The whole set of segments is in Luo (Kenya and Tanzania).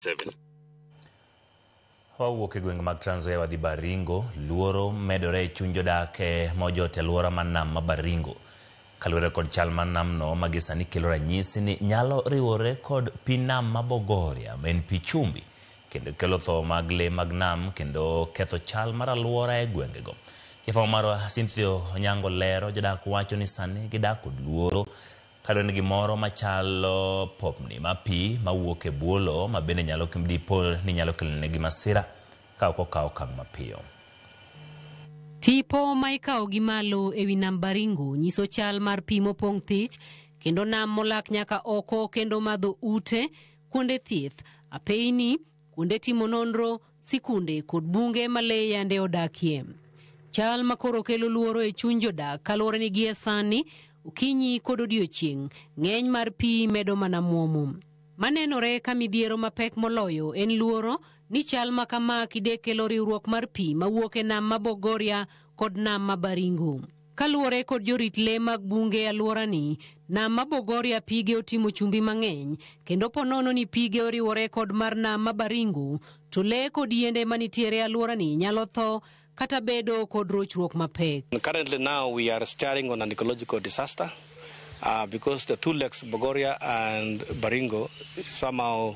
7. Wawuok e gwenge mag Trans Nzoia wadhi Baringo. Luoro medore e chuny jodak mojot e alwora mar nam ma Baringo. Kaluwore kod chal mar namno ma gi sani kelo ranyisi ni nyalo riwore kod pi nam ma Bogoria ma en pi chumbi kendo kelo tho mag lee mag nam kendo ketho chal mar alwora e gwengego. Jafwambo marwa Cynthia Onyango lero jodak wacho ni sani gidak kod luoro kaluwore ni gimoro machalo popni ma pi mawuok e bwo lowo ma bende nyalo dipo ni nyalo kelonegi masira ka ok okaw okang' mapiyo. Tipo ma ikawo gi malo ewi nam Baringo nyiso chal mar pi mopong' thich kendo nam molak nyaka oko kendo madho ute, kuonde thieth, apeyni, kuonde timo nonro, sikunde kod bunge ma lee yande odakie. Chal ma koro kelo luoro e chuny jodak kaluwore ni gie sani okinyi kod odiochieng' ng'eny mar pi medo mana muomo. Manenore ka midhiero mapek moloyo en luoro ni chal ma kama kide kelo riwruok mar pi mawuok e nam ma Bogoria kod nam ma Baringo. Kaluwore kod jorit lee mag bunge e alworani, nam ma Bogoria pige otimo chumbi mang'eny kendo ponono ni pige oriwore kod mar nam ma Baringo, to lee kod yiende manitiere e alworani nyalo tho kata bedo kod rochruok mapek. Currently now we are staring on an ecological disaster because the two lakes, Bogoria and Baringo, somehow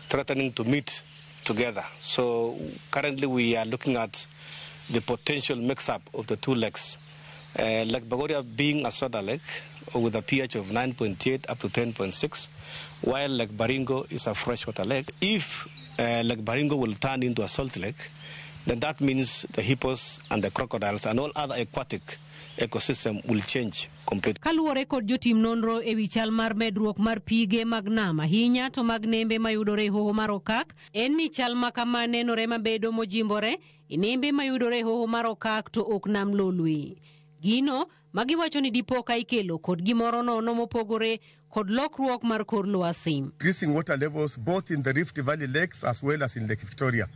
threatening to meet together. So currently we are looking at the potential mix-up of the two lakes. Lake Bogoria being a soda lake with a pH of 9.8 up to 10.6, while Lake Baringo is a freshwater lake. If Lake Baringo will turn into a salt lake, then that means the hippos and the crocodiles and all other aquatic ecosystem will change completely. Kaluwore kod jotim nonro ewi chal mar medruok mar pige mag nam ahinya to mag nembe mayudore e hoho mar Okak, en ni chal ma kama nenore mabedo mojimbore e nembe mayudore e hoho mar Okak to ok nam Lolwe. Gino magiwacho ni dipo ka ikelo kod gimoro nono mopogore kod lokruok mar kor lwasi. Increasing water levels both in the Rift Valley lakes as well as in Lake Victoria.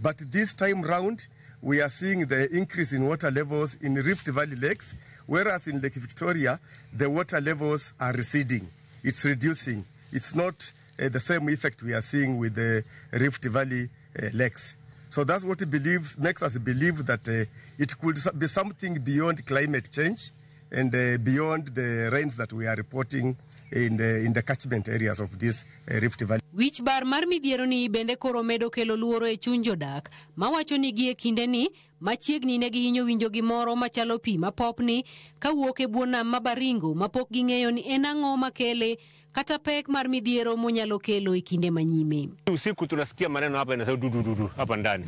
But this time round, we are seeing the increase in water levels in Rift Valley lakes, whereas in Lake Victoria, the water levels are receding. It's reducing. It's not the same effect we are seeing with the Rift Valley lakes. So that's what it makes us believe that it could be something beyond climate change and beyond the rains that we are reporting in the catchment areas of this Rift Valley. Wich bar mar midhiero ni bende koro medo kelo luoro e chuny jodak mawacho ni gie kindeni machiegni ne gihinyo winjo gimoro machalo pi mapopni kawuok e bwo nam ma Baringo mapok ging'eyo ni en ang'o makele kata pek mar midhiero monyalo kelo e kinde manyime. Usiku tunasikia maneno hapa inasema du du du du hapa ndani,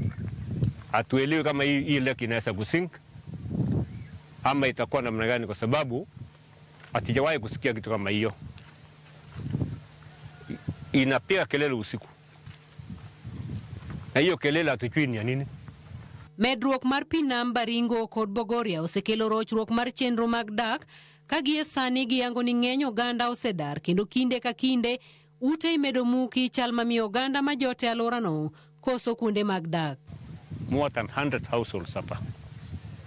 hatuelewi kama hii lake inaweza kusink ama itakuwa namna gani, kwa sababu hatujawahi kusikia kitu kama hiyo. Inapiga kelele usiku, na hiyo kelele hatujui ni ya nini. Medruok mar pi nam Baringo kod Bogoria osekelo rochruok mar chenro mag dak ka gie sani giyango ni ng'eny oganda osedar kendo kinde ka kinde ute imedo muki chal mamiyo oganda ma jote alworano koso kuonde mag dak. More than 100 households hapa,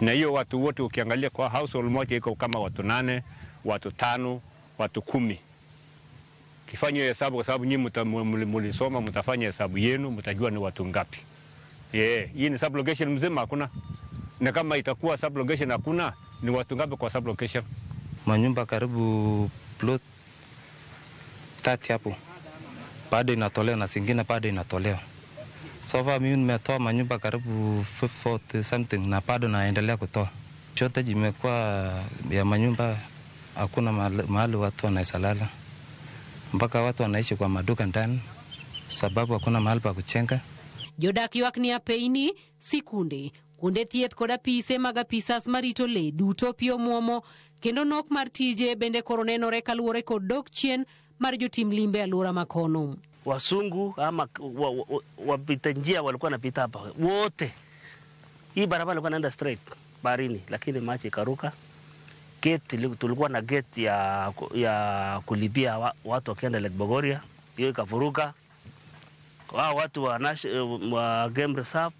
na hiyo watu wote ukiangalia kwa household moja iko kama watu nane, watu tano, watu 10. Kifanya hiyo hesabu, kwa sababu nyinyi mulisoma, mtafanya hesabu yenu, mtajua ni watu ngapi. Yeah, hii ni sublocation mzima hakuna, na kama itakuwa sublocation hakuna, ni watu ngapi kwa sublocation? Manyumba karibu plot 30 hapo bado inatolewa na zingine bado inatolewa. So far mimi nimetoa manyumba karibu 40 something na bado naendelea kutoa. Shortage imekuwa ya manyumba, hakuna mahali watu wanaweza lala, mpaka watu wanaishi kwa maduka ndani, sababu hakuna mahali pa kujenga. Jodak ywak ni apeyni, sikunde, kuonde thieth kod apise mag apisas marito le duto pi omuomo kendo nok mar tije bende koro nenore kaluwore kod dok chien mar jotim limbe e alwora makono. Wasungu ama wapita njia walikuwa wanapita hapa wote. Hii barabara ilikuwa inaenda straight baharini, lakini maji ikaruka. Gate tulikuwa na gate ya kulipia watu wakienda Lake Bogoria, hiyo ikafuruka. Wao watu wa Game Reserve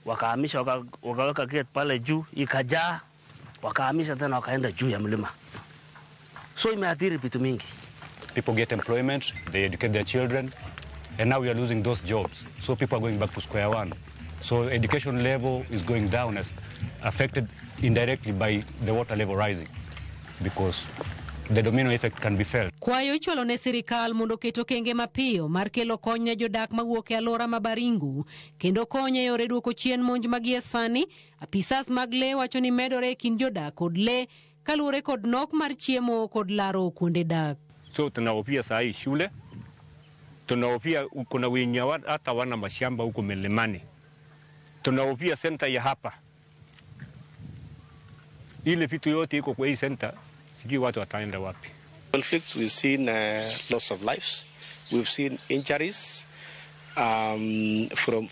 wakahamisha wakaweka gate pale juu, ikajaa, wakahamisha tena wakaenda juu ya mlima. So imeathiri vitu mingi. People get employment, they educate their children. And now we are losing those jobs. So people are going back to square one. So education level is going down, as affected indirectly by the water level rising, because the domino effect can be felt. Kwayo ichwalo ne sirikal mondo oket okenge mapiyo mar kelo kony ne jodak mawuok e alwora ma Baringo kendo kony e yore duoko chien monj ma gie sani apisas mag lee wacho ni medore e kind jodak kod lee kaluwore kod nok mar chiemo kod laro kuonde dak. So tunahofia saa hii shule, tunahofia kuna wenye hata wana mashamba huko milimani, tunahofia senta ya hapa, ile vitu yote iko kwa hii senta, sijui watu wataenda wapi. Conflicts, we've seen loss of lives, we've seen injuries from